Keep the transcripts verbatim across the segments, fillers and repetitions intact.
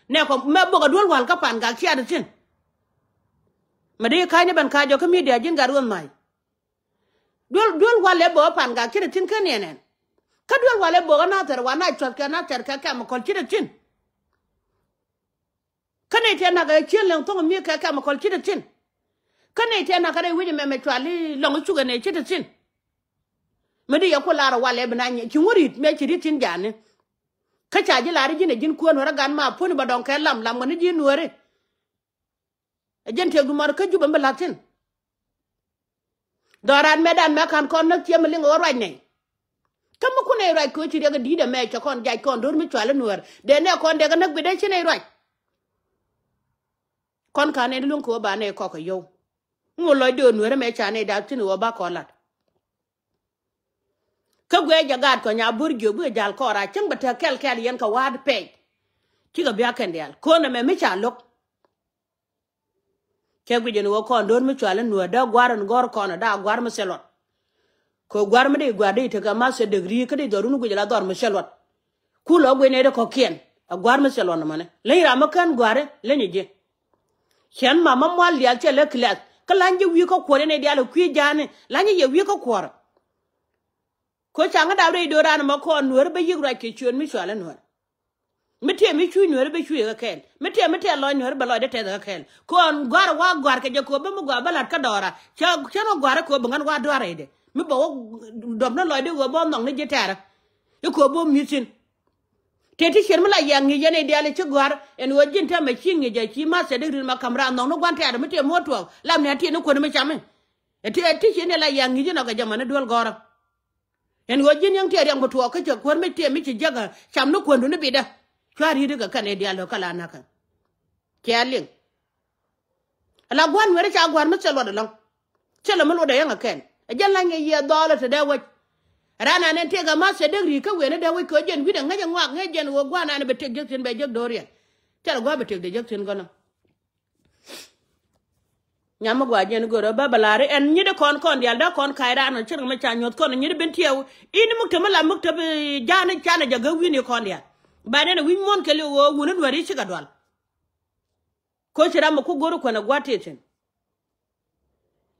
Nɛ kɔ mɛ bok a duel wal kä Pangak ciat thi̱n. Mɛ di ka̱ny ni ben ka̱c jɔ kä media ji̱n gat ruɔth ma̱c. Duel, duel wal ɛ bok a Pangak ciat thi̱n kä niɛn ɛn. Kä duel wal ɛ bok a Nathɛr wa na cuath kɛ Nathɛr kɛ kɛm kɔl ciat thi̱n. Kä nɛy tëë nak ɛ cien lɛŋ thoŋ mi kɛ kɛm kɔl ciet thi̱n. Kä nɛy tëë nak kä rɛy wi̱c ɛmɛ mɛ cual i̱ lɔŋ i̱ cukɛ nɛy ciet thi̱n. Mi di yɛ ku lar ɛ walɛ bi na nyɛ ci ŋurit mɛ ci ri thi̱n jani. Kä ca ji̱ lar i̱ ji̱n ɛ ji̱n kuäär nuäär ɛ gan ma puɔ̱ni ba dɔŋ kɛ lam lam kɛ ni ji̱ nuääri. Ɛ jɛn tiɛk dumɔr kä Jubɛ mi bi la̱th thi̱n. Dhɔran mɛtdan mɛ ka̱n kɔn näk ciɛ mi liŋ ɣöö ruac nɛy. Kä mi kun nɛy ruac kɛ ɣöö ci riɛk ɛ di̱i̱t ɛmɛ cɛ kɔn jac kɔn do̱r mi cual i̱ nuäär dee nɛ kɔn dee kɛ näk bi dee ci nɛy ruac. Kɔn ka̱n nɛy luäŋ kɛ ɣöö ba nɛy kɔk kɛ yio̱w. Ŋu lɔc dee ɣöö nuäär ɛmɛ ca nɛy da̱a̱k thi̱n ɣöö ba kɔn la̱t. Kä guiɛ jɛ gaat kɔny a bo̱r jiök bikɛ ja̱l kɔɔr a cäŋ bɛ te kɛl kɛl yɛn kɛ wa̱a̱t pɛc. Cikɛ bia kɛn diaal ko̱n ɛmɛ mi ca lo̱k. Cɛ guic ɛn ɣöö kɔn do̱r mi cual i̱ nuäär dee gua̱r ɛn gɔ̱r kɔn ɛ da̱a̱ gua̱r mi thil luɔt. Kɛ gua̱r mi dee gua̱r dee tekɛ master degree kä dee dhɔrun guic ala dhɔr mi thil luɔt. Ku lɔ guic nɛy dee kɔ̱kiɛn ɛ gua̱r mi thil luɔt nɔmɔni leny ram mi kän gua̱ri leny ji̱. Cɛn ma ma mual diaal cɛ lɛ class kä la̱ny ji̱ wi̱i̱ kä kuɔr yɛn nɛy diaal ɛ kui̱ ja̱a̱ni la̱ny ji̱ yɛ wi̱i̱ kä kuɔr. Kɛ ɣöö ca ŋä dap rɛy do̱ran ɛmɔ kɔn nuäär bä yiëk ruac kɛ ciöön mi cual i̱ nuäär. Mi tëë mi cuc nuäär bä cuc kɛ kɛɛl mi tëë mi tɛth lɔc nuäär bä lɔcdä tɛth kɛ kɛɛl. Kɔn gua̱r wa gua̱r kɛ jɛ kɛ ɣöö bä mi gua̱r bä la̱t kä dɔɔra. Cä cä nɔ gua̱r kɛ ɣöö bɛ ŋän wa dua̱r rɛydɛ mi bɛ wä dɔm ni lɔcdä ɣöö bä nhɔk ni ji̱ tɛ̈rä. I̱ kɛ ɣöö bä mi̱th thi̱n. Tëë ti cier mi la yɛ ŋi̱i̱c yɛn i̱ diaal i̱ ci gua̱r ɛn ɣöö ji̱n tɛmɛ ci ŋi̱i̱c ɛ ci ma̱th cɛ dee ri̱n ma ka̱m raan nhɔk ni gua̱n tɛ̈rä mi tëë mi wä tuɔɔk lam ni a tiɛn ni kuäär mi cam i̱. Ɛ ti ɛ ti ci ni la yɛ ŋi̱i̱c inɔ kɛ jɛ mani duel gɔ̱rä. Ɛn ɣöö ji̱n yäŋ tiɛɛr riɛm kɛ tuɔɔk kä cɛ kuäär mi tiɛɛr mi ci jiäk ɛ cam ni kuändu ni bitdä. Cua ri̱t kɛ kɛn ɛ diaal ɣöö kä la na̱kä. Cɛ liŋ. Ala gua̱n nueeri ca gua̱n mi thil luɔt ɛlɔ̱ŋ. Thilɛ mi luɔt ɛ yäŋ ɛ kɛn ɛ jɛn la̱ny kɛ yiëë dhɔɔl ɛ te dee wec. Ran an ɛn tëëk ɛ ma̱th cɛ dee ri̱i̱k kä wëë ni dee wec kɛ ɣöö jɛn wi̱cdɛ ŋäc ɛ ŋɔak ŋäc jɛn ɣöö gua̱n an ɛ bɛ tëk jiäk thi̱n bɛ jiäk do̱r riɛn. Thilɛ gua̱n bɛ tëk dee jiäk thi̱n gɔ̱nä. Nyam mi gɔaa jɛn go̱rä bä bä la̱r ɛn nyit kɔn kɔn diaal dee kɔn ka̱c raan ɔ cir kɛ mi ca nyuɔ̱th kɔn nyit ben tiɛw. In muk te mi la muk te bi ja̱a̱n canɛ jɛ gäk wi̱n i̱ kɔn diaal. Ba nɛn ɛ wi̱c muɔ̱n kɛ liw ɣöö wun in nuɛr i̱ cikɛ dual. Ko̱ ci ram mi ku go̱r kuɛn ɛ gua̱t ti thi̱n.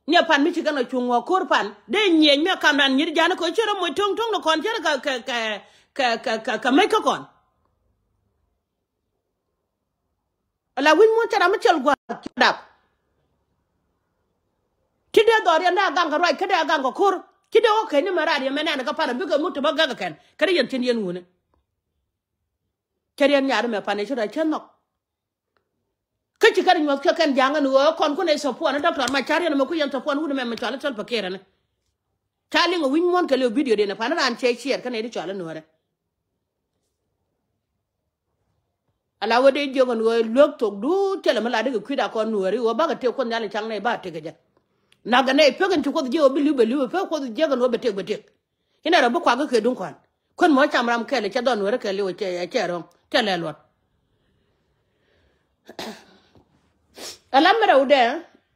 Niɛ pan mi ci kɛn ɛ cuŋ ɣɔ̱ ko̱r pan dee nyiëëc mi ɛ kam raan nyit ja̱a̱n ko̱ ci ram moc to̱ŋ to̱ŋ ni kɔn cir kɛ kɛ kɛ kɛ kɛ kɛ mec kä kɔn. Ala wi̱c muɔ̱n cä ram mi cɛl gua̱a̱th cä dap. Ci dee dhɔriɛn dee a gaŋ kɛ ruac kä dee a gaŋ kɛ ko̱r. Ci dee wä keny ni mɛ raar yɛn mɛ nɛn kɛ pan a bikɛ muk te bä gäk kɛ kɛn. Kä dee yɛn thi̱n yɛn wuni. Cä riɛn nyaari mɛ pan ɛ ci ruac cä nhɔk. Kä ci kɛn nyuɔ̱th kä kɛn ja̱a̱ŋ ɛn ɣöö kɔn kun ɛ support ni doctor ma ca riɛn mɛ ku yɛn support wuni mɛ mɛ cual i̱ Salva Kiir ɛn. Ca liŋ ɛ wi̱c muɔ̱n kɛ liw video den ɛ pan raan cɛ ciɛɛr kä nɛy di cual i̱ nuäärɛ. Ala wä dee jiök ɛn ɣöö luäk thok duut thilɛ mi la dikɛ kui̱da kɔn nuääri ɣöö bakɛ tëk Kuoth Nhial in caŋ nɛy ba tëk kɛ jɛ. Nakɛ nɛy pek in ci Kuoth jiök ɣöö bi li̱w bɛ li̱w, pek Kuoth jiök ɛn ɣöö bɛ tëk bɛ tëk. Inɛ rɔ bi kuak kä kɛ duŋ kua̱n kuän mɔ cam ram kɛl cɛ dhɔn nuääri kɛl li̱w cɛ cɛ rɔ̱ŋ thilɛ luɔt. Ala mi rɛwdɛ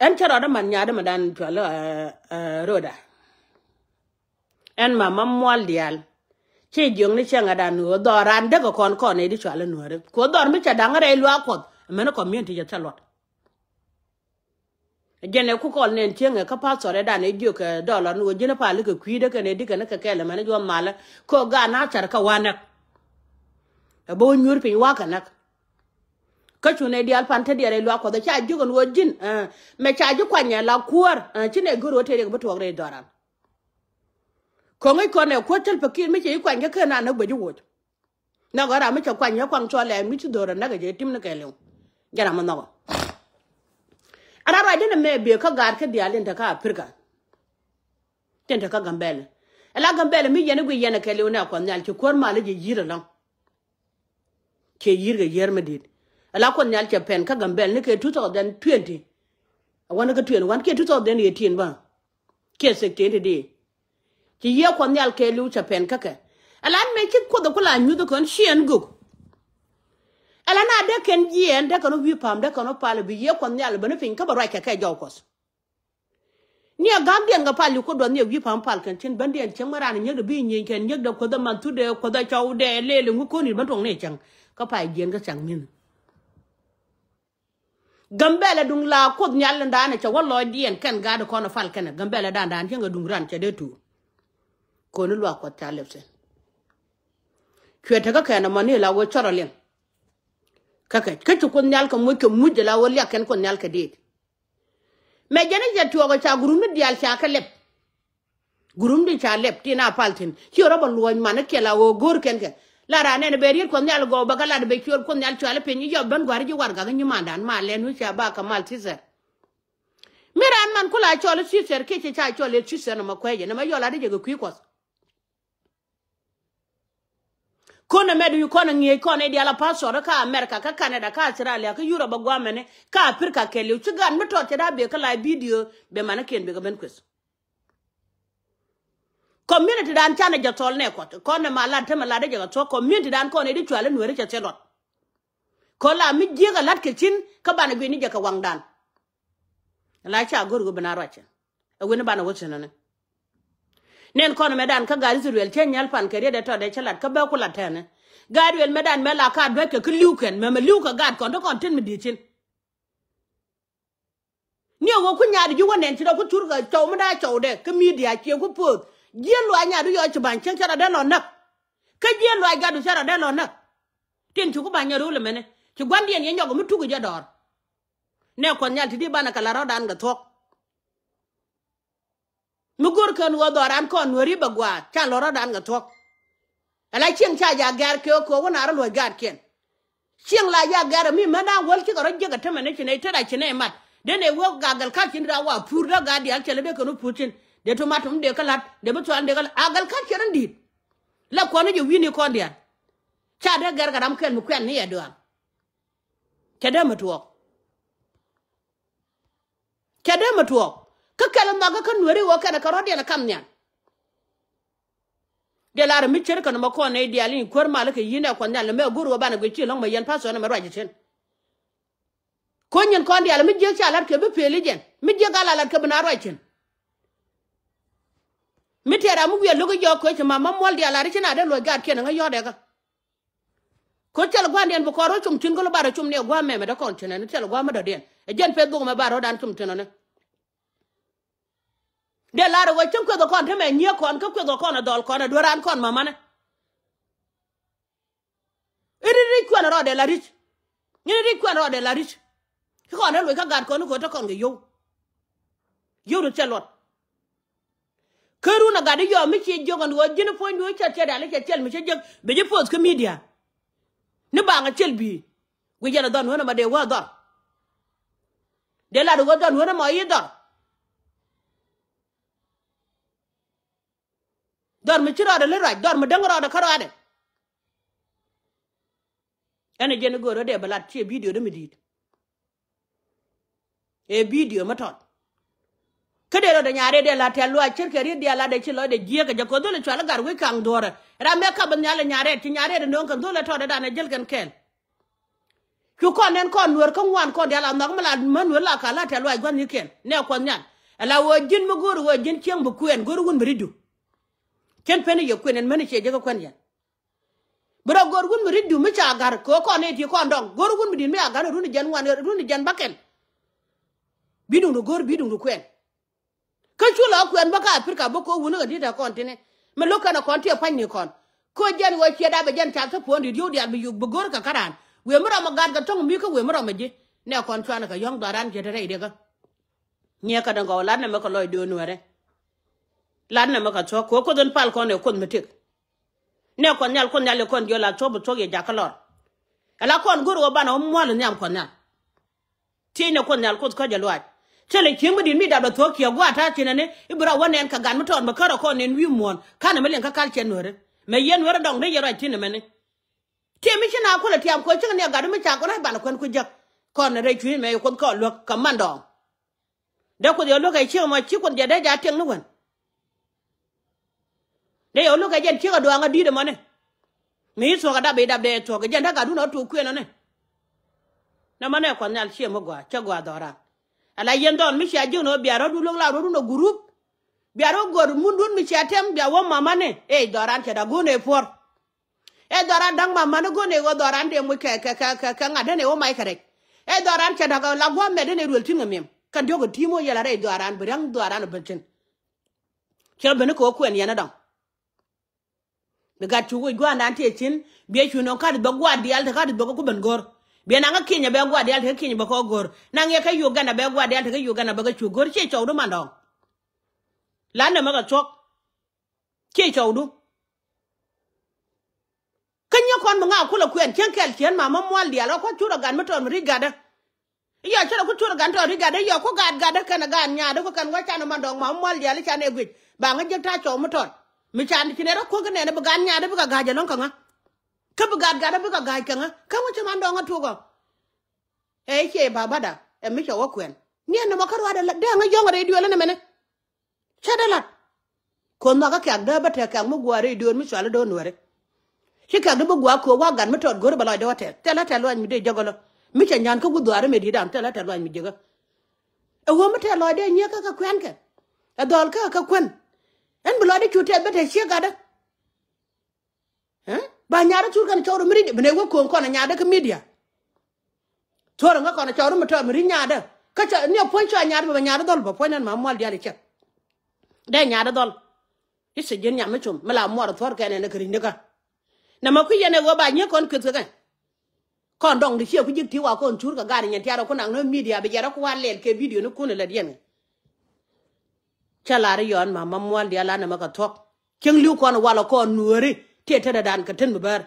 ɛn cä rɔɔdä man nyaadä mi dan cual ɛ ɛ roda. Ɛn mama mual diaal. Ci jiökni cieŋädan ɣöö dhɔr raan däk kɛ kɔn kɔn nɛy di cual i̱ nuääri. Kɛ ɣöö dhɔr mi cɛ da̱ŋ rɛy luaak Kuɔth. Mɛn community cɛ thil luɔt. Jɛn ɛ ku kɔl nɛn cieŋɛ kä pastor ɛ dan ɛ jiök kɛ dhɔl ɣɔn ɣöö ji̱n ɛ pal i̱ kɛ kui̱dä kɛn ɛ di kɛn ɛ kɛ kɛl ɛmɛn ɛ juɔth malä. Kɛ ɣöö gaat na thar kɛ wa̱a̱ näk. Ɛ bä wä nyuur piny wa̱a̱ kɛ näk. Kä cu nɛy diaal pan te diɛɛr rɛy luaak Kuɔth ɛ ca jiök ɛn ɣöö ji̱n ɛ mɛ ca ji̱ kuany ɛ la kuäär ɛ ci nɛy go̱r ɣöö te riɛk bi tuɔɔk rɛy dhɔr raan. Kɔŋ i̱ kɔn ɛ kuäär Salva Kiir mi cɛ i̱ kuany kä ken a näk bɛ ji̱ woc. Nhɔkɛ ram mi cɛ kuany ɛ kuaŋ cɔl ɛ mi ci dho̱r ɛ näk ɛ jɛ tim ni kɛɛliw. Jɛ ram mi nhɔkɛ. Ara ruacdä ni mɛ biɛ kä gaat kä diaal tin te kä Aprika. Tin te kä Gambɛl. Ɛ la Gambɛl mi yɛn i̱ gui yɛn ɛ kɛɛliw ni a Kuɔth Nhial ci kuäär mal i̱ jɛ yi̱r ɛlɔ̱ŋ. Ciɛ yi̱r kɛ yi̱r mi di̱t. Ala Kuoth Nhial cɛ pɛn kä Gambɛl ni kɛ two thousand twenty. Awan kä twenty one kiɛ two thousand eighteen bä. Kiɛ sixteen ti di. Ci yiëë Kuɔth Nhial kɛ li̱w cɛ pɛn kä kɛ. Ala an mɛ ci Kuoth ɛ ku la nyuth kɔn ciɛn gök. Ala na dee kɛn jiɛɛn dee kɛn wi̱i̱ pa̱a̱m dee kɛn pal bi yiëë Kuɔth Nhial bä ni piny kä bɛ ruac kɛ kɛ jɔw Kuɔth. Ni a ga̱a̱kdiɛn kɛ pal i̱ Kuoth duɔth ni a wi̱i̱ pa̱a̱m pal kɛn cin bändiɛn cieŋ mi raan nyäkdɛ bi nyieny kɛn nyäkdɛ Kuoth ɛ man thutdɛ Kuoth ɛ cɔwdɛ lɛl iŋu ko̱n i̱ bän tuɔ̱ŋ ni cäŋ. Kä pay jiɛn kä cäŋ mi̱n. Gambɛlɛ duŋ la Kuoth Nhial in da̱a̱n cɛ wä lɔcdiɛn kɛn gaat kɔn pal kɛnɛ Gambɛlɛ da̱a̱n da̱a̱n cieŋ kɛ duŋ ran cɛ dee tuur. Koni luaak Kuɔth ca lɛp thi̱n. Cuɛ tekä kɛn ɛmɔ ni la wee cɔr ɔ liŋ. Kä kɛ kä ci Kuoth Nhial kɛ muc kɛ muc la wee liak kɛn Kuoth Nhial kɛ diit. Mɛ jɛn i̱ cɛ tuɔɔk ɔ ca gurumni diaal ca kɛ lɛp. Gurumni ca lɛp tin a pal thi̱n ci rɔ bɛ luɔ̱ny man i̱ kiɛ la wee go̱o̱r kɛn kɛ. La raan nɛn bɛ riet Kuɔth Nhial gɔw bɛ kɛ lat bɛ ciöör Kuoth Nhial cuali piny i̱ jɔp ben gua̱ri ji̱ warɛgak i̱ nyimandan ma lɛn wi̱c ca ba kɛ mal thi̱thɛr. Mi raan man ku la cɔl i̱ thi̱thɛr kiɛ ci ca cɔl i̱ thi̱thɛr nɔmɔ kuecɛ nɔmɔ yɔl a di jɛ kɛ kui̱ Kuɔth. Kɔn ɛmɛ du kɔn ŋi̱eec kɔn i̱ dial a pastor kä America kä Canada kä Australia kä Europe a guamɛni kä Africa kɛɛliw ci gan mi tɔt cɛ da̱a̱ bek kä la bidio bɛ manikiɛn bek a ben kueth. Community dan canɛ jɛ thɔl nɛ Kuɔth kɔn ɛmɛ a lat temɛ lat dee jɛ kɛ thuɔ̱k community dan kɔn i̱ di cual i̱ nueeri cɛ thiet luɔt. Kɔn la mi jiek a lat kɛ cin kä banɛ guic ni jɛ kɛ waŋdan. La ca go̱r ɣöö bi na ruacɛ ɛ wen i̱ banɛ wä thi̱n ni. Nɛn kɔn mɛ dan kä gaat Ithɛrɛl cä nyal pan kɛ riet ɛ tɔt ɛ cä lat kä bä ku lat tɛnɛ. Gaat Ithɛrɛl mɛ dan mɛ la ka duäc kɛ kä li̱w kɛn mɛ mɛ li̱w kɛ gaat kɔn te kɔn tin mi di̱i̱t cin. Ni ɛ wä ku nyaat ji̱ wä nɛn ci dɔ ku thur kɛ cɔw mi daa cɔw dɛ kä midia ciɛ ku poth. Jiɛ luaac nyaat du yɔ ci ba̱ny cäŋ cä rɔ dee lɔ näk. Kä jiɛ luaac gat du cä rɔ dee lɔ näk. Tin ci ku ba̱ny nyɛ ro̱o̱l ɛmɛnɛ ci gua̱ndiɛn yɛ nyɔk mi tuk jɛ dɔɔr. Nɛ Kuɔth Nhial ti di banɛ kɛ la rɔ̱dan kɛ thuɔ̱k. Mi go̱r kɛn ɣöö dhɔran kɔn nuääri bɛ gua̱a̱th ca lɔ rɔ̱dan kɛ thuɔ̱k. Ala cieŋ ca ja gɛr kɛ ɣöö kɛ ɣöö wä naar luɔ̱c gaatkiɛn. Cieŋ la ja gɛr mi män da̱a̱n wäl cikɛ rɔ jiäk ɛ tämɛ ni ci nɛy tet a ci nɛy mat. Dee nɛy wä gagɛl ka̱r cin ri raa wa pur dee gaat diaal cɛ lɛ dee kɛn wä pur cin. Dee tomato mi dee kä la̱t dee bi thual dee kä la̱t a gɛl ka̱r cɛ rin di̱i̱t. La kuɔn ni jɛ wi̱i̱ni kɔn diaal. Ca dee gɛr kɛ ram kɛl mi kuɛn ni yɛ duaal. Cɛ dee mi tuɔɔk. Cɛ dee mi tuɔɔk kä kɛl in nhɔakä kä nueeri ɣöö kɛnɛ kɛ rɔ̱diɛn ɛ kam nhial. Dee lar mi cär kɛn mɔ kɔn nɛy diaal in kuäär mal kɛ yi̱n ɛ Kuɔth Nhial ni mɛ go̱r ɣöö banɛ guic ci lɔ̱ŋ mɛ yɛn pathɔn ɛmɛ ruac cin. Ko̱ nyin kɔn diaal mi jiäk ca la̱t kɛ bi pëël i̱ jɛn mi jiäk a la la̱t kɛ bi na ruac cin. Mi tɛɛr ram mi wiɛl lo̱k i̱ jɔɔk köc ci mam ma muɔl diaal lar i̱ ci na dee luɔc gaatkiɛn ɛŋä yɔ̱ɔ̱dɛ kä. Ko̱ thil gua̱ndiɛn bi kɔn rɔ cum thi̱n kä lɔ bar rɔ cum ni ɛ gua̱a̱ mɛmɛ dee kɔn thi̱n ɛn thil gua̱a̱ mi dɔ̱diɛn ɛ jɛn peth bok mɛ bar rɔ̱dan cum thi̱n ɛn. Dee lar ɛ wä cäŋ kueth ɛ kɔn te mɛ nyiee kɔn kä kueth ɛ kɔn ɛ dhɔl kɔn ɛ dueran kɔn mamanɛ. I̱ ri̱c ri̱c kuɛn rɔɔdɛ la ri̱c. I̱ ri̱c ri̱c kuɛn rɔɔdɛ la ri̱c. Kä kɔn rɛ loc kä gat kɔn i̱ ko̱ te kɔn kɛ yio̱w. Yio̱w ri thil luɔt. Kä run a gat i̱ yɔɔm mi ci jiök ɛn ɣöö ji̱n i̱ puɔ̱nydu i̱ cɛ tiɛt rial i̱ cɛ tiɛl mi cä jiäk bi ji̱ poth kä midia. Ni baŋ a tiɛl bi̱i̱ wi̱c yɛn a dhɔr nueerä ma dee wä a dhɔr. Dee lat ɣöö dhɔr nueerä ma i̱ dhɔr. Dhɔr mi ci rɔɔdɛ li ruac dhɔr mi däŋ rɔɔdɛ kä rɔɔdɛ. Ɛn ɛ jɛn i̱ go̱o̱r rɔ̱dɛ bi lat ciɛ bidio dämi di̱i̱t. Ɛ bidio mi tɔt. Kä dee rɔɔdɛ nyaarɛ dee lat tɛ̈th luaac ce̱tkɛ riet diaal lat dee ci lɔcdɛ jiääk kɛ jɛ kɛ dhol ɛ cual i̱ gat wec kaŋ dhuɔ̱ɔ̱rɛ ram mɛ kap bi nhial ɛ nyaarɛ ci nyaarɛ dee nööŋ kɛn dhol ɛ tɔtdɛ dan ɛ jäl kɛn kɛɛl. Cu kɔn nɛn kɔn nueer kä ŋuan kɔn diaal a nhɔk mi la män nueer la ka la tɛ̈th luaac gua̱n ni kɛn nɛ Kuɔth Nhial. Ɛ la ɣöö ji̱n mi go̱o̱r ɣöö ji̱n cieŋ bi kuɛn go̱o̱r wun bi ri̱cdu. Cɛn pen i̱ yɛ kuɛn ɛn män i̱ ciɛ jek kä kuɛn yɛn. Bi rɔ go̱r wun mi ri̱cdu mi ca ga̱r kɛ ɣöö kɔn nɛy ti kɔn dɔŋ go̱r wun mi di̱t mi ca ga̱r run i̱ jɛn ŋuan run i̱ jɛn bäkɛl. Bi duŋdu go̱r bi duŋdu kuɛn. Kä cu la kuɛn bä ka Aprika bä ko̱ wuni kɛ di̱t ɛ kɔn tini mi lo̱k kɛn ɛ kɔn ti ɛ pa̱ny ni kɔn. Kä jɛn ɣöö ciɛ dap ɛ jɛn ca thä puɔ̱n di̱t yio̱w diaal bi yuk bi go̱r kɛ käran. Wëë mi rɔm ɛ gat kɛ thɔ̱ŋ mi kä wëë mi rɔm ɛ ji̱ nɛ kɔn cuanɛ kɛ yɔ̱ŋ dhɔran ciɛ te rɛy diɛkä. Nyiɛ kä däŋ gɔw lat nɛ mɛ kɛ lɔc döön nuɛrɛ. Lat nɛ mɛ kɛ thuɔ̱k kɛ ɣöö Kuoth in pal kɔn ɛ Kuoth mi tëk. Nɛ Kuɔth Nhial Kuoth Nhial ɛ kɔn jiɔl a thuɔ̱k bi thuɔ̱k yɛ jakä lɔr. Ala kɔn go̱r ɣöö banɛ ɣöö muɔ̱l nhiam Kuɔth Nhial. Thiecnɛ Kuoth Nhial Kuoth kä jɛ luaac. Thilɛ cieŋ mi di̱t mi dap dɔ thuɔ̱k kiɛ gua̱a̱t ta̱a̱ cinɛ ni i̱ bi rɔ wä nɛn kɛ gat mi tɔɔt mi kärɛ kɔn nɛn wi̱i̱ muɔ̱ɔ̱n ka̱n ɛmɛ liɛŋ kä kal cɛ nueeri. Mɛ yɛn nueeri dɔŋ dee yɛ ruac thi̱n ɛmɛni. Tiɛm mi ci na kulɛ tiam kɔ cäŋ ni a gat mi ca kɔn ɛ banɛ kuɛn ku jäk. Kɔn rɛy cui̱ mɛ yɛ Kuoth kɔn luäk kɛ man dɔɔŋ. Dee Kuoth yɛ lo̱k ɛ ciek ɛmɔ ci Kuoth jɛ dee ja tiɛŋ ni wän. Dee yɛ lo̱k ɛ jɛn ciek ɛ duaŋ ɛ di̱t ɛmɔni. Mi ci thuɔ̱k ɛ dap i̱ dap dee thuɔ̱k ɛ jɛn dee gatdun ɛ tuk kuënɔni. Nɛ mɔ nɛ Kuɔth Nhial ciɛ mi gɔaa cä gɔaa dhɔran. Ala yɛn dhɔn mi cia jiäk ni ɣöö bia rɔ̱dun lo̱k la rɔ̱dun ɛ gurup. Bia rɔ̱ go̱r mundun mi cia tɛm bia wä mamani ëë dhɔran cɛ da go̱o̱n ëë puɔ̱r. Ɛ dhɔran da̱ŋ ma mani go̱n ëë ɣöö dhɔran dee muc kɛ kɛ kɛ kɛ ŋa̱t den ëë wä mac kɛ rɛc. Ɛ dhɔran cɛ da̱k la gua̱a̱ mɛt in ɛ ruël ti̱n kɛ mi̱em kɛn diɔ̱k ɛ ti̱i̱m wä yɛl a rɛy dhɔran bi ria̱ŋ dhɔran ɛ ben thi̱n. Cɛ ben ni kɛ wä kuɛn yɛn ɛ dɔ̱ŋ. Bi gat cu wec gua̱a̱ndan tëë thi̱n biɛ cu nɔŋ kat bɛ gua̱a̱r diaal te kat bɛ kɛ ku ben go̱r. Biɛ naŋ kä Kenya bɛ gua̱a̱r diaal te kä Kenya bɛ kɛ go̱r. Naŋ yɛ kä Uganda bɛ gua̱a̱r diaal te kä Uganda bɛ kɛ cu go̱r ciɛ cɔwdu man dɔ̱ŋ. La nɛmɛ kɛ thuɔ̱k. Ciɛ cɔwdu. Kä nyɛ kɔn mi ŋa kulɛ kuɛn cieŋ kɛl ciɛn ma mä mual diaal ɔ kua̱c cu rɔ gat mi tɔt mi ri̱c gatdä. I̱ yɔ cä rɔ ku cu rɔ gat mi tɔt ri̱c gatdä i̱ yɔ ku gat gatdä kɛn ɛ gat nyaatdä ku kɛn wä can ɛ man dɔ̱ŋ ma mä mual diaal i̱ can ɛ guic ba ŋä jiäk ta̱a̱ cɔw mi tɔt. Mi can ci nɛ rɔ kuäk kɛ nɛn bi gat nyaatdä bikɛ ga̱a̱c ɛlɔ̱ŋ kɛ ŋä. Kä bi gat gatdä bikɛ ga̱a̱c kɛ ŋä kä ŋä ci man dɔ̱ŋ ɛ tuɔk ɔ. Ɛ ciɛ ba bada ɛ mi cɛ wä kuɛn. Niɛn ni mɔ kä ruaadɛ dee ŋä yɔ̱ŋ rɛy duël ɛn ɛmɛnɛ. Cä dee lat. Ko̱n nhɔakä kɛ̈k dee bä tɛk kɛ̈k mi gua̱a̱r i̱ döör mi cuali do̱r nuääri. Ci kɛ̈k dee bi gua̱a̱r köö wa̱a̱ gat mi tɔt go̱ri bɛ lɔcdɛ wä tɛth thilɛ tɛth luac mi dee jäk ɣä lɔ. Mi cɛ nyan kä wut dhuaari mëë di̱i̱t dan thilɛ tɛth luac mi jiäkä. Ɛ ɣöö mi tɛth lɔcdɛ nyiee kä kɛ kuɛ̈nkɛ. Ɛ dhɔl kä kɛ kuän. Ɛn bi lɔcdɛ cu tɛth bä tɛth ciek gatdä. Ba nyaatdä thur kɛn cɔwdɛ mi ri̱cdɛ bi nɛy wä kööŋ kɔn a nyaatdä kä midia. Thor ŋä kɔn a cɔwdɛ mi tɔɔr mi ri̱c nyaatdä kä cɔ ni a puɔ̱ny cɔ a nyaatdä bɛ nyaatdä dhɔl bä puɔ̱ny nɛn ma mual diaal i̱ cɛk. Dee nyaatdä dhɔl. I̱ thil ji̱n nyam mi com mi la muɔr thuɔ̱r kɛn ɛn ɛ kɛ ri̱cdä kä. Nɛ ma kui̱ yɛn ɛ ɣöö ba nyiee kɔn kueth kɛ kɛ. Kɔn dɔŋ di ciɛ ku ji̱k ti wa kɔn thur kɛ gat nyɛn tiarɛ ku naŋ ni midia bi jɛrɛ ku wa lɛl kɛ bidio ni kun ɛ lät yɛn. Cä lar i̱ yɔɔn ma ma mual diaal anɛ mɛ kɛ thuɔ̱k. Cieŋ li̱w kɔn walɛ kɔn nuääri tiɛ tetdɛ dan kɛ ten mi bäär.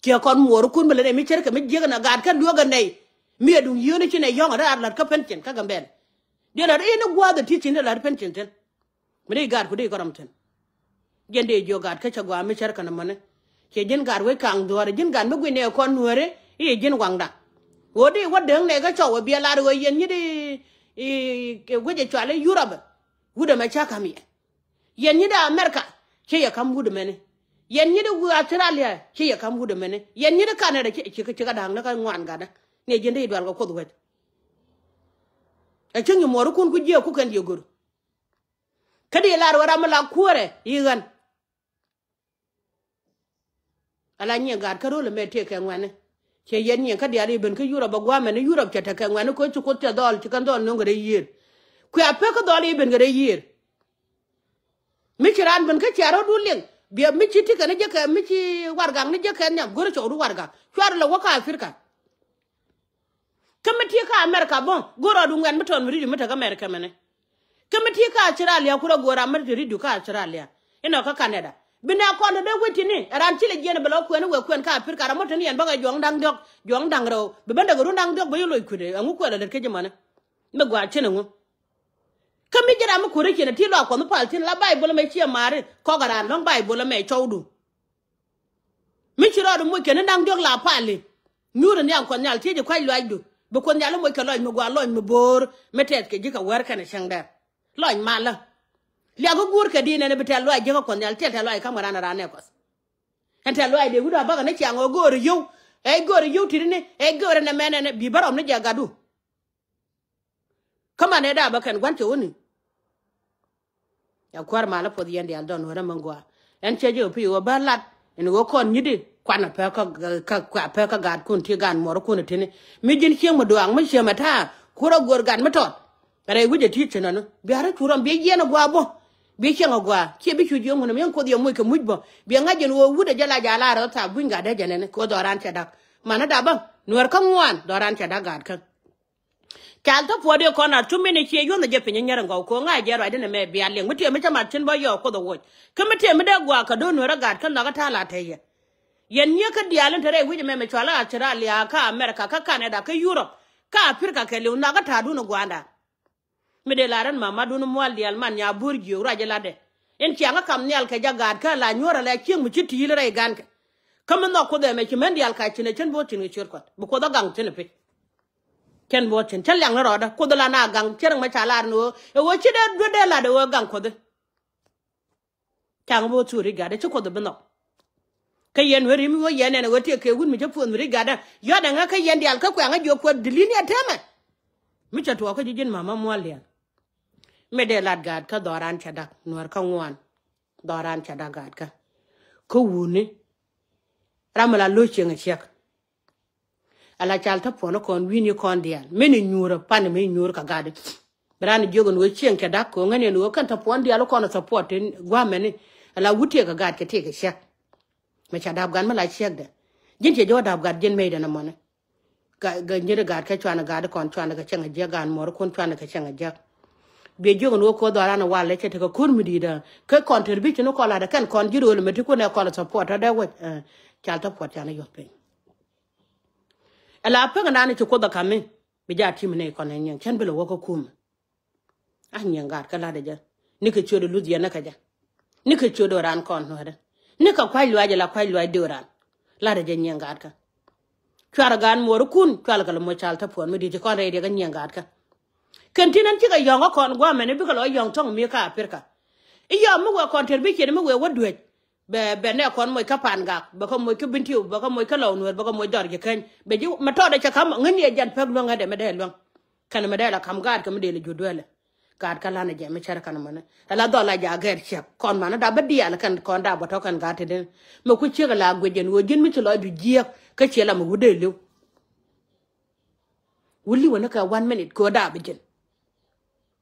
Ciɛ kɔn muɔɔrikun mi lät ɛ mi cärkɛ mi jiäk ɛn a gaat kɛn luäk ɛ nɛy. Mi ɛ duŋ yio̱o̱ni ci nɛy yɔ̱ŋ ɛ ri ar la̱t kä pension kä Gambɛl. Diɛ la̱t in i̱ gua̱a̱th ɛ ti thi̱n ti la̱t pension thi̱n. Mi dee gaat ku dee kɔrɔm thi̱n. Jiɛn dee jiök gaat kä cɛ gua̱a̱ mi cärkɛ nɔmɔni. Ciɛ ji̱n gaat wec kaŋ dhuɔ̱ɔ̱ri ji̱n gaat mi gui̱n ɛ kɔn nuääri i̱ ji̱n waŋda. Ɣöö dee wä deŋ nɛy kä cɔw ɛ biɛ lar ɣöö yɛn nyi di i̱ wec ɛ cual i̱ Yurop ɛ. Wut ɛmɛ cä ka̱m yɛ. Yɛn nyi di America ci yɛ ka̱m wut ɛmɛni. Yɛn nyi di Australia ci yɛ ka̱m wut ɛmɛni. Yɛn nyi di Canada ci ci ci kɛ da̱a̱ŋ ni kä ŋuan gatdä. Ni ji̱n di i̱ dual kɛ Kuoth wec. Ɛ cäŋ i̱ muɔɔrikun ku jiɛɛk ku kɛn jiɛ go̱r. Kä di lar wä ram mi la kuäärɛ i̱ ɣän. Ala nyiɛ gaat kä ro̱l ɛmɛ tëëkɛ ŋuɛ̈ni. Ciɛ yɛn nyiɛ kä diaal i̱ ben kä Yurop ɛ gua̱a̱mɛn i̱ Yurop cɛ tekɛ ŋuɛ̈ni kɛ ci Kuoth cɛ dhɔl ci kɛn dhɔl nöŋ kɛ rɛy yiëër. Kuɛ a pek kä dhɔl i̱ ben kɛ rɛy yiëër. Mi ci raan ben kä cia rɔ̱dun liŋ biɛ mi ci ti kɛn jekɛ mi ci wargak ni jekɛ nhiam go̱ri cɔwdu wargak cuarɛ lɛ wä kä Africa. Kä mi ti kä America bä go̱r rɔɔdu ŋuɛ̈t mi tɔn mi ri̱cdu mi te kä America mɛnɛ. Kä mi ti kä Australia kurɛ go̱r ram mi te ri̱cdu kä Australia. Inɔ kä Canada bi nɛ kɔn te dee wi̱c ti̱ni ɛ ran ci lɛ jiɛn bɛ lɔ kuɛn i̱ wee kuɛn kä Africa ram mi te ni yɛn bäkɛ juɔ̱ŋ da̱ŋ diɔ̱k juɔ̱ŋ da̱ŋ rɛw bi ben däk run da̱ŋ diɔ̱k bä yi loc kui̱dɛ ɛŋu kuɛl ɛ lät kä ji̱ mani. Mi gɔaa cin ɛŋu. Kä mi ji̱ ram mi kuäri cin ɛ ti lɔ a kuɔth mi pal thi̱n la Baibol ɛmɛ ciɛ maari kɔk ɛ raan lɔ̱ŋ Baibol ɛmɛ cɔwdu. Mi ci rɔɔdu moc kɛn ni da̱ŋ diɔ̱k la pali. Nyuurɛ nhiam Kuɔth Nhial tiec i̱ kua̱c luaacdu bi Kuoth Nhial i̱ moc kɛ lɔc mi gua̱a̱ lɔc mi bo̱o̱r mi tɛth kɛ ji̱ kɛ wär kɛnɛ cäŋdɛ. Lɔc malä. Liak i̱ guur kɛ di̱i̱n ɛn i̱ bi tɛth luaac ji̱ kä Kuɔth Nhial tiɛl tɛth luaac ka̱m kɛ raan ɛ raan ɛ Kuɔth. Ɛn tɛth luaac dee wut a bäkɛ ni ciaŋ ɣöö go̱o̱rɛ yio̱w ɛ go̱o̱rɛ yio̱w ti̱ti̱ni ɛ go̱o̱rɛ nɛ mɛn ɛn bi bä rɔm ni jɛ gatdu. Kä man ɛ da̱a̱ bä kɛn gua̱n cɛ wä ni. Ya kuäär malä puɔth yɛn diaal dɔn wä rɛ mä gua̱a̱ ɛn cɛ jɛ wä pi̱i̱ wä bä lat ɛn wä kɔn nyit di kuan a pek kä kä kuan a pek kä gaatkun ti gaan muɔrikun a tini mi ji̱n cieŋ mi duaŋ mi cieŋ mi ta̱a̱ kurɛ guör gat mi tɔt. Rɛy wi̱c a ti ci nɔni bia rɛ cu rɔm bia yiɛn a gua̱a̱ bä bia cieŋ a gua̱a̱ ciɛ bi cu jiöŋ wun mi yɛn kuoth yɛ muc kɛ muc bä bia ŋa̱c jɛn wä wut a jɛ la ja̱ la rɛ thaak gui̱ny gat dee jɛ nɛni kɛ wä dhɔran cɛ dak. Manä dap bä nuɛr kä ŋuan dhɔran cɛ dap gaatkä. Cal thä puɔ̱t i̱ kɔn a thum in i̱ cie yuɔ̱nh jɛ piny i̱ nyɛr in gɔw ko̱ ŋa̱c jɛ ruacdä ni mɛ bia liŋ mi tiɛm mi cä mat cin bä yɔɔk kuoth a woc kä mi tiɛm mi dee guaak kä do̱n nuɛr a gaatkä nhɔk a ta̱a̱ la tɛy yɛ. Yɛn nyiee kä diaal in te rɛy wi̱c ɛmɛ mi cual a Australia kä America kä Canada kä Europe kä Africa kɛ liw nhɔk a ta̱a̱dun i̱ gua̱a̱nda. Mi dee lar ɛn mamadun mual diaal man nya bo̱r jiök ruac ilatdɛ. In ciaŋ kä kam nhial kɛ jɛ gaatkä la nyuɔ̱r ala cieŋ mi ci ti̱i̱l rɛy gankɛ. Kä mi nhɔk kuoth ɛmɛ ci män diaal ka ci nɛ cän bo̱r tin kɛ ciöt kuath bi kuoth ɛ gaŋ thi̱n ɛ pec. Cän bo̱r tin cä liaŋ ni rɔɔdä kuoth ala na gaŋ cä riŋ mɛ ca lar ni ɣöö ɛ ɣöö ci dee duet dee lat ɛ ɣöö gaŋ kuothi. Caŋ bo̱r thuri gatdɛ ci kuoth ɛ bi nhɔk. Kä yɛn wee ri̱m wee yɛn ɛn ɛ wee tiɛ kɛ wut mi cä puɔth mi ri gatdä yɔ̱t ɛŋä kä yɛn diaal kä kuɛŋä jiök kuɔth dili ni ɛ tɛmɛ. Mi cɛ tuɔɔk kä ji̱ ji̱n ma̱mä muɔ̱ɔ̱l diaal. Mi dee lat gaatkä dhɔran cɛ dak nuäär kä ŋuan. Dhɔran cɛ dak gaatkä. Kä wuni. Ram mi la lo̱c cieŋ ɛ ciɛk. Ala cal tä puɔn kɔn wi̱n yi kɔn diaal. Min inyuur pan mi inyuur ka gat. Bi ran jiök in wee cieŋ kɛ dak ko̱ ŋäni in wee kɛn tä puɔn diaal kɔn support tin guamɛni. Ala wut tiek kɛ gat kɛ tiek kɛ ciɛk. Mɛ ca dap gat mi la ciɛk dɛ. Ji̱n tiɛ jɛ wä dap gat ji̱n mey dɛn amɔni. Ga, ga nyiri gat kɛ cuanɛ gat kɔn cuanɛ kɛ cɛŋ a jiäk gan muɔr kun cuanɛ kɛ cɛŋ a jiäk. Biɛ jiök in wee ko̱ dhɔran walɛ cɛ tekɛ ko̱r mi di̱i̱t ɛ. Kɛ contribution kɔn latdɛ kɛn kɔn ji̱ ro̱l mɛ ti kun ɛ kɔn support ɛ dee wec. Cal tä puɔt canɛ yuɔth piny. Ala pek nan ci kuoth a kami. Bi ja tim ni kɔn ɛ nyiɛŋ cɛn bi lɛ wä kä kumɛ. A nyiɛŋ gat kä latdɛ jɛ. Ni kɛ ciöt luth yɛn ni kɛ jɛ. Ni kɛ ciöt ran kɔn nuɛdɛ. Ni kɛ kuac luac ala kuac luac dee ran. Latdɛ jɛ nyiɛŋ gat kä. Cuarɛ gan muɔr kun cual kɛ lɛ muɔc cal tä puɔn mi di̱i̱t ci kɔn rɛy diɛ kä nyiɛŋ gat kä. Kɛn tin ɛn cikɛ yɔ̱ŋ kä kɔn guamɛni bikɛ lɔ yɔ̱ŋ thɔŋ mi kä Aprika. I̱ yɔm mi wee kɔn ter bi ciet mi wee wä duec. Bɛ, bɛ nɛ kɔn moc kä Pan Gak, bɛ kɛ moc kä Bentiu, bɛ kɛ moc kä Lɔw Nuɛr, bɛ kɛ moc Dhɔr Jikäny. Bɛ ji̱ mɛ tɔɔdɛ cɛ ka̱m ŋäni ɛ jɛn pek luäŋ ɣädɛ mɛ dee luäŋ. Kɛn mɛ dee la ka̱m gaat kɛ mɛ dee lɛ juut duɛlɛ. Gaat kä la̱nɛ jɛ mɛ cär kɛn mɔnɛ. Ala dhɔl la ja gɛr ciɛk. Kɔn manä dap bä diaal kɛn kɔn dap bä tɔ̱ kɛn gaat ti den. Mɛ ku ciek la guic jɛn ɣöö ji̱n mi ci lɔcdu jiääk kä ciɛ la mɛ wut dee li̱w. Wut li̱w ni kɛ one minute kɛ ɣöö dap bi ji̱n.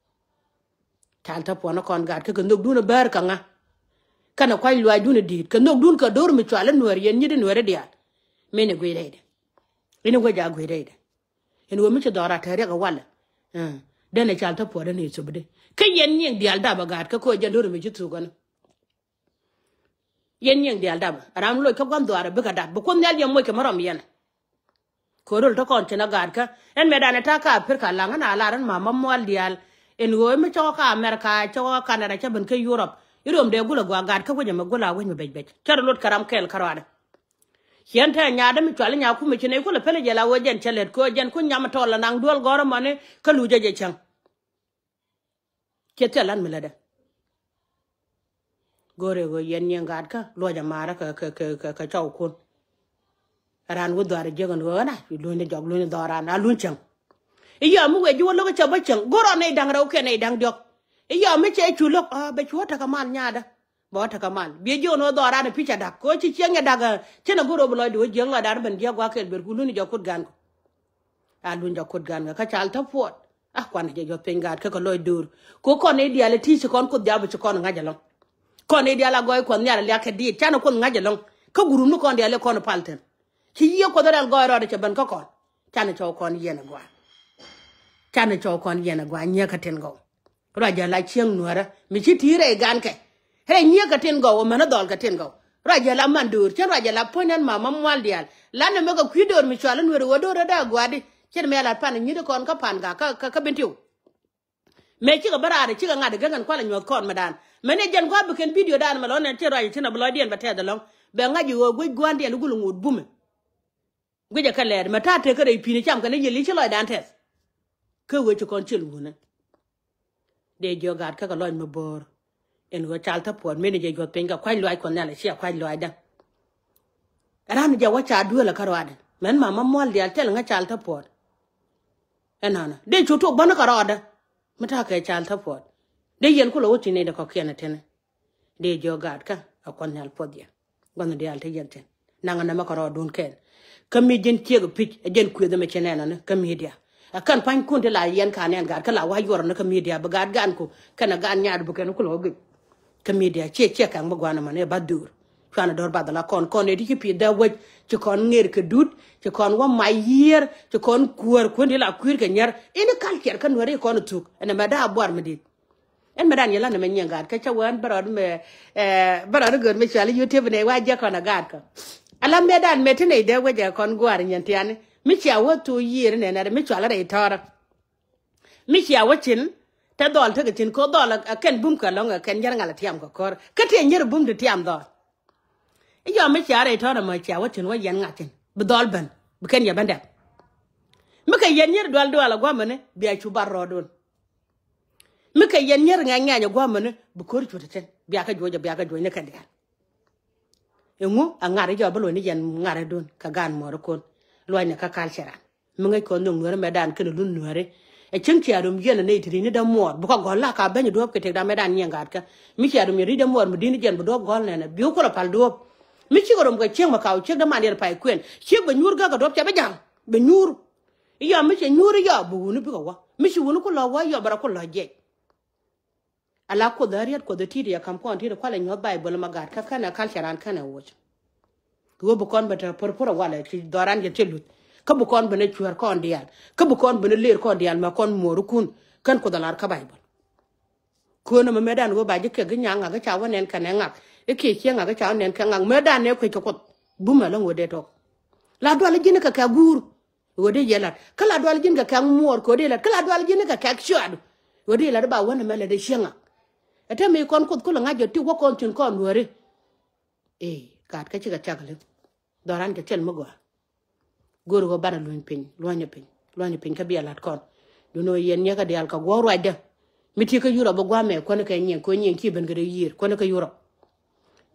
Cal tä puɔn kɔn gaat kä kɛ nhökdun a bäär kä ŋa. Kɛnɛ kuac luaacdun a di̱i̱t kɛ nhökdun kɛ do̱r mi cual i̱ nuäär yɛn nyi̱t i̱ nuäär i̱ diaal. Min i̱ guic rɛydɛ. In i̱ wec a guic rɛydɛ. In wä mi ci dhɔra te riɛk a walɛ. Denɛ cal tä puɔn in i̱ thupdi kä yɛn nyiëŋ diaal dap a gaat kä koc jɛn do̱r mi ci thuk ɛn. Yɛn nyiëŋ diaal dap a ram loc kä gua̱n dhuaar a bikɛ dap bi kuoth nhial yɛ moc kɛ mi rɔm yɛn. Kɛ rol te kɔn cin a gaat kä ɛn mɛ danɛ ta̱a̱ kä Aprika laŋ ɛn a lar ɛn mama mual diaal. In ɣöö mi cɔk kä Amerika cɔk kä Canada cä ben kä Europe. Irom dee gul a gua gaat kä wec ɛmɛ gul a wec mi bec bec cä rɔ lot kɛ ram kɛɛl kä ruaadɛ. Ciɛn te nyaadä mi cual inya kumɛ ci nɛy kulɛ pɛlɛ jɛ la ɣöö jɛn cɛ lɛt kɛ ɣöö jɛn ku nyam tɔl la naŋ duɔl gɔ̱rä mɔni kä luc jɛ jɛ cäŋ. Ciɛ thil an mi lätdɛ. Go̱o̱rɛ ɣöö yɛn nyiɛŋ gaatkä luɔc amaarä kɛ, kɛ, kɛ, kɛ, kɛ cɔwkun. Raan wä dhuaar jiäk ɛn ɣöö ɛn a luny ni jɔk luny ni dhɔran a luny cäŋ. I̱ yɔm mi wee ji̱ wä lo̱k i̱ cɛ bä cäŋ go̱r ɔ nɛy da̱ŋ rɛw kɛ nɛy da̱ŋ diɔ̱k. I̱ yɔm mi cɛ cu lo̱k ɔ bɛ cu wä tekɛ mal nyaatdä. Bɛ wä tekɛ mal biɛ jiäk ɛn ɣöö dhɔran i̱ pi̱c a da̱k kɛ ɣöö ci ciɛŋ nyɛ da̱k. Cin a go̱r ɔ bi lɔcdu wä jiäk lɔcdan ben jiäk gua̱a̱k kɛl ber ku luny ni jɔk kut ga̱a̱n kɔ. A luny jɔk kut ga̱a̱n kɔ kä cal tä puɔt. A kuan jɛ jɔth piny gaat kä kɛ lɔc do̱r. Kɛ kɔn i̱ diaal i̱ ti ci kɔn kuoth jabä ci kɔn ŋa̱c ɛlɔ̱ŋ. Kɔn i̱ diaal a gɔɔy kuɔth nhial liak kɛ diit canɛ kuoth ŋa̱c ɛlɔ̱ŋ. Kä gurum ni kɔn diaal i̱ kɔn pal thin. Ci yiëë kuoth rɛl gɔɔy rɔɔdɛ cɛ ben kä kɔn. Canɛ cɔw kɔn yɛn ɛ gɔaa. Canɛ cɔw kɔn yɛn ɛ gɔaa nyiëë kä tin gɔw. Ruac jɛ la cieŋ nuäärä mi ci ti̱i̱ rɛy gankɛ. Rɛy nyiëëkä tin gɔw ɛ män ɛ dhɔl kɛ tin gɔw. Ruac jɛ la man döör cän ruac jɛ la puɔ̱ny nɛn ma ma mual diaal. Lanɛ mɛ kɛ kui̱ döör mi cual ɛ nuäärä ɣöö döör ɛ dee gua̱a̱di. Cän mɛ lat pan ɛ nyi̱t ɛ kɔn kä pan gak kä, kä, kä bin tiw. Mëë cikɛ bä raar ɛ cikɛ ŋa̱t ɛ gek ɛn kualɛ nyuɔ̱th kɔn mɛ daan. Mɛn ɛ jɛn gua̱a̱p bi kɛn bidio daan mɛ lɔ nɛn cɛ ruac ɛ cin ɛ bi lɔcdiɛn bɛ tɛth ɛlɔ̱ŋ. Bɛ ŋa̱c ɛ ɣöö guic gua̱a̱ndiɛn i̱ gul ɛ ŋot bumɛ. Guicɛ kɛ lɛɛt mɛ ta̱a̱ tekɛ rɛy pi̱ni cam kɛn i̱ yiël i̱ ci lɔcdan tɛth. Kä wee ci kɔn ciël wunä. Dee jiök gaat kä kɛ lɔc mi bo̱o̱r. Ɛn ɣöö cal thäpuɔt mëni jɛ juɔth piny kɛ kua̱c luaac kuɔth nhial ɛ ciɛ kua̱c luaacdä. Ran jɛ wä ca duël ɛ kä ruaadɛ mɛn mama mual diaal thil ŋä cal thäpuɔt. Ɛnɔnɔ dee cu tok bäni kɛ rɔɔdä. Mi ta̱a̱ kɛ cal thäpuɔt dee yɛn kulɛ wä ti nɛy dɛ kɔ̱kiɛn ɛ tini. Dee jiök gaatkä a kuɔth nhial puɔth yɛ. Gua̱nh diaal te yɛn thi̱n naŋ a nɛmɛ kɛ rɔɔdun kɛn. Kä mi ji̱n ciek pi̱c a ji̱n kuëth ɛmɛ ci nɛn ɔni kä midia. A kän pa̱nykun ti la yɛn ka nɛn gaat kä la wa̱c yuɔr ɔni kä midia bi gaat gan ku kɛn a gaat nyaat bi kɛn kulɛ wä gec. Kä midia ciɛ ciɛ kɛŋ bi gua̱n ɛmɔni ɛ bath duur. Cuanɛ do̱r bath ala kɔn kɔn ɛ ti ci pi̱th dee wec ci kɔn ŋer kɛ dut ci kɔn wä mac yiër ci kɔn kuäär kuën ti la kui̱r kɛ nyär. Ini culture kä nuɛri kɔn thuk ɛn ɛmɛ daa buar mi dit. Ɛn mɛ dan yɛ lan mɛ nyiɛŋ gaat kä cä wään bärɔɔd mɛ, eh, bärɔɔd göör mɛ cual YouTube nɛ wa jiɛ kɔn a gaat kɔ. Ala mɛ dan mɛ ti nɛ idɛ wecɛ kɔn gua̱a̱r nyiɛn tiani mi cia wä thuu yiër nɛ nɛ mi cual rɛy tɔrä. Mi cia wä cin te dhɔl tekɛ cin ko dhɔl a kɛn bum kɛ lɔŋ a kɛn nyɛr ŋal a tiam kɛ kɔr kä tiɛ nyɛr bum ti tiam dhɔl. I̱ yɔm mi cia rɛy tɔrä mɛ cia wä cin wä yɛn ŋa̱c cin bi dhɔl ben bi kɛn yɛ ben dɛp. Mi kɛ yɛn nyɛr dual dual a guamɛni bia cu bar rɔɔdun. Mi kɛ yɛn nyɛr ŋɛ̈ny ŋɛ̈ny ɛ gua̱a̱mɛni bi ko̱r cuɔ̱t ɛ thi̱n biakä juɔc ɛ biakä juɔc ni kɛn diaal. Ɛŋu ɛ ŋa̱r i̱ jɔɔ bi luɔ̱c ni yɛn ŋa̱r idun kɛ gaan muɔɔri ko̱n luɔ̱cnɛ kä culture ran mi ŋäc kɔn nhök nuääri mɛ daan kɛn lun nuääri. Ɛ cieŋ cia rom yɛn ɛ nɛy ti ri̱cni dämuɔɔr bukɛ gɔ̱l la ka beny duɔ̱ɔ̱p kɛ tëkda mɛ daan nyiɛŋ gaatkä. Mi cia rom yɛn ri̱c dämuɔɔr mi di̱t ni jɛn bi duɔ̱ɔ̱p gɔ̱l nɛnɛ bi wä kulɛ pal duɔ̱ɔ̱p. Mi cikɛ rom kɛ cieŋ mɛ kaw ciek dämandiɛn pay kuɛn ciek bɛ nyuur gäk kɛ duɔ̱ɔ̱p ca bä ja̱l. Bɛ nyuur. Iyɔ mi cɛ nyuur iyɔ bi wuni bikɛ wä. Mi ci wuni ku lɔ wä iyɔ bɛ rɔ ku lɔ jiɛc. Ala Kuoth a riet, Kuoth a ti̱i̱t, yɛ ka̱m kɔn ti̱i̱t kualɛ nyuɔ̱th Baibol ma gaat kä kɛnɛ culture ran kɛnɛ wuɔc. Ɣöö bi kɔn ben te pär pär a walɛ ci dhɔran jɛ thil luth. Kä bi kɔn ben a cuäär kɔn diaal. Kä bi kɔn ben a lëër kɔn diaal mɛ kɔn muɔɔrikun. Kän Kuoth a lar kä Baibol. Köönä mɛ mëëdan ɣöö ba ji̱ kɛ gi nyaŋ ŋak i̱ ca wä nɛn kɛnɛ ŋak. I̱ kiɛ ciɛ ŋak i̱ ca wä nɛn kɛ ŋak. Mëëdan nɛ kuec kɛ Kuoth. Bumɛ lä ŋöö dee tɔk. La dual ji̱n kɛ kɛ guur. Ɣöö dee yɛ lat. Kä la dual ji̱n kɛ kɛ muɔɔr kɛ ɣöö dee lat. Kä la dual ji̱n kɛ kɛ ciɔaadu. Ɣöö dee lat i̱ ba wänɛ mɛ lät i̱ ciɛ ŋak. Ɛ te mi kɔn Kuoth kulɛ ŋa̱c jɛ ti wä kɔn thi̱n kɔn luääri. Ee, gaat kä cikɛ cak li̱w. Dhɔran kɛ thil mi gɔaa. Go̱o̱r ɣöö banɛ luny piny, luɔ̱nyɛ piny, luɔ̱nyɛ piny kä biɛ la̱t kɔn. Duundɛ ɣöö yɛn nyiäkä diaal kɛ guɔ̱ɔ̱r ruacdä. Mi ti kä Yurop bi gua̱a̱mɛ kuäni kɛ nyiɛŋ, kɛ nyiɛŋ ci ben kɛ dee yiër kuäni kä Yurop.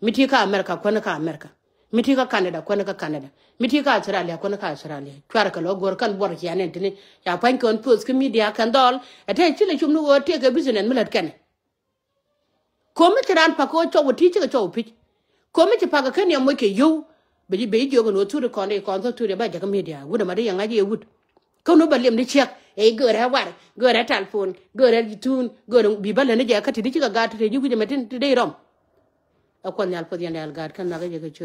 Mi ti kä America kuäni kä America. Mi ti kä Canada kuäni kä Canada. Mi ti kä Australia kuäni kä Australia. Cuarɛ kɛ lɔ go̱o̱r kɛn buɔr cia nɛn tini. Ca pua̱ny kɛn post kä media kɛn dhɔl. Ɛ te ci lɛ cum ni ɣöö tëëkɛ business mi lät kɛnɛ. Ko̱mi ci raan pa̱k kɛ ɣöö cɔw ɛ ti cikɛ cɔw pi̱c. Ko̱mi ci pa̱k kɛ ken yɛ moc kɛ yio̱w. Bɛ ji̱ bɛ ji̱ jiök ɛn ɣöö thuri kɔn dee kɔn thok thuri bä jakä media wut ɛmɛ dee yɛ ŋa̱c yɛ wut. Kä nu bä liɛm ni ciɛk ɛ go̱o̱rɛ war, go̱o̱rɛ telephone, go̱o̱rɛ thuun, go̱o̱rɛ bi bä lät ni jɛ kä ti di cikɛ gaat ti te ji̱ wi̱c ɛmɛ ti dee rɔm. Ɛ Kuɔth Nhial puɔth yɛn diaal gaat kä nhɔakä jɛ kɛ ciöt.